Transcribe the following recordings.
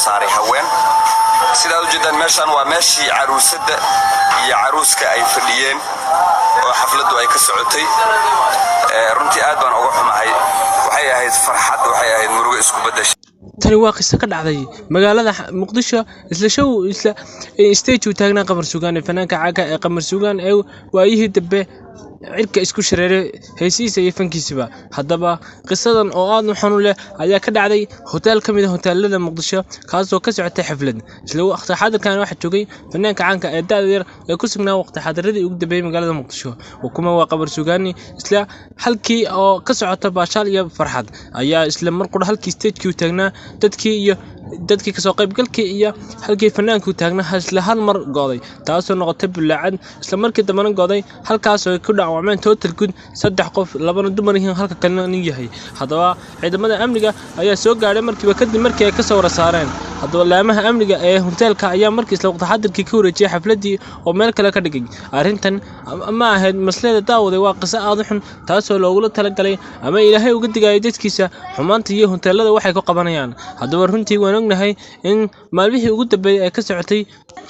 saaray haween. Sidaad ujeedaan, meeshaan waa meeshii caruusadda iyo caruuska ay fadhiyeen oo xafladdu ay ka socotay. Runtii aad baan uga xumahay. Waxay ahayd farxad, waxay ahayd murugo isku beddeshay. Tani waa qiso ka dhacday magaalada Muqdisho, isla show, isla stage uu taagnaa Qamar Suugaan, ee fanaanka caanka ee Qamar Suugaan, ee waayihii dambe cirka isku shareeray heesihiisa iyo fankiisiba. Haddaba qisadan oo aad u xanuun leh ayaa ka dhacday hotel ka mid ah hoteelada Muqdisho, kaasoo ka socotay xaflad. Isla waqti xaadirkan waxaa joogay fanaanka caanka ee da'da yar ee ku sugnaa waqti xaadiradii ugu dambeeyay magaalada Muqdisho. Kuma waa Qamar Suugaani. Isla halkii oo ka socota baashaal iyo farxad ayaa isla mar qura halkii stagekii u taagnaa dadkii iyo dadkii kasoo qaybgalkii iyo halkii fanaanku taagnaa isla hal mar go'day, taasoo noqotay bulaacad. Isla markii dambena go'day, halkaasoo ay ku dhaawacmeen total guud saddex qof, labana dumar yihiin, halka kalena nin yahay. Haddaba ciidamada amniga ayaa soo gaadhay markiiba kadib markii ay kasoo wara saareen. Haddaba laamaha amniga ee hoteelka ayaa markii isla waqti xadirkii ka wareejiyay xafladii oo meel kale ka dhigay. Arrintan ma ahayd maslada daawaday, waa qiso aad u xun, taasoo loogula talagalay ama Ilaahay uga digayo dadkiisa xumaanta iyo hoteelada waxay ku qabanayaan. Haddaba runtii waan ognahay in maalmihii ugu dambeeyay ay ka socotay.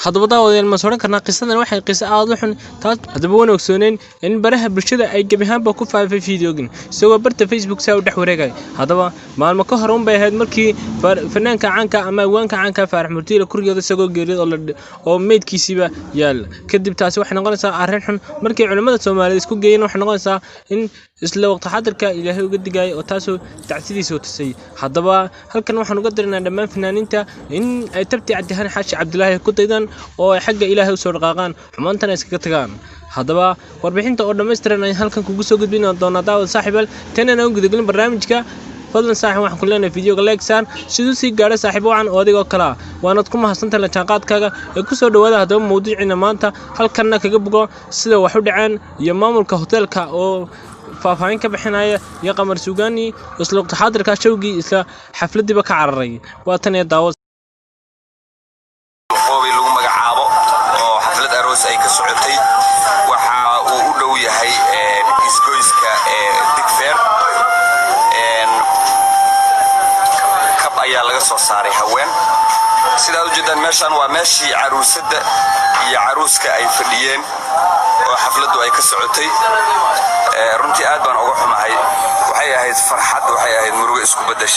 Haddaba daawadeen, ma odhan karnaa qisadan waxay qiso aad u xun taas? Haddaba waan ogsooneen in baraha bulshada ay gebi ahaanba ku faafay fiideogin, isagoo barta Facebook saa u dhex wareegay. Haddaba maalmo ka hor un bay ahayd markii fanaanka caanka ama abwaanka caanka Faarax Murtiile kurigooda isagoo geeriyad oo meydkiisiiba yaal. Kadib taasi waxay noqonaysaa arrin xun. Markii culimmada Soomaaliyeed isku geeyeen, waxay noqonaysaa in isla waqti xadirka Ilaahay uga digayay oo taasoo tacsidiisa tusay. Haddaba halkan waxaan uga diraynaa dhammaan fanaaniinta in ay tabti Cabdihaan Xaashi Cabdilaahi ku daydaan oo ay xagga Ilaahay usoo dhaqaaqaan, xumaantana iskaga tagaan. Haddaba warbixinta oo dhammaystiran ayaan halkan kugu soo gudbin doonaa, daawad saaxiibal. Tanana aan gudagelin barnaamijka, fadlan saaxiib, waxaan ku leenahay videoga like saar siduu sii gaadho saaxiib wacan oo adigoo kale ah, waanaad ku mahadsantahay la jaanqaadkaaga ee ku soo dhawaada. Haddaba mawduuciina maanta halkanna kaga bogo sida wax u dhaceen iyo maamulka hoteelka oo faahfaahin ka bixinaya iyo Qamar Suugaani isla waqti xaadirka showgii isla xafladiiba ka cararay. Waa tan ee daawo. Qoobay lagu magacaabo oo xaflad aroos ay ka socotay. Waxa uu u dhow yahay isgoyska Digfeer. Kab ayaa laga soo saaray haween. Sidaad ujeedaan, meeshaan waa meeshii caruusadda iyo caruuska ay fadhiyeen oo xafladdu ay ka socotay. Runtii aad baan uga xumahay. Waxay ahayd farxad, waxay ahayd murugo isku beddeshay.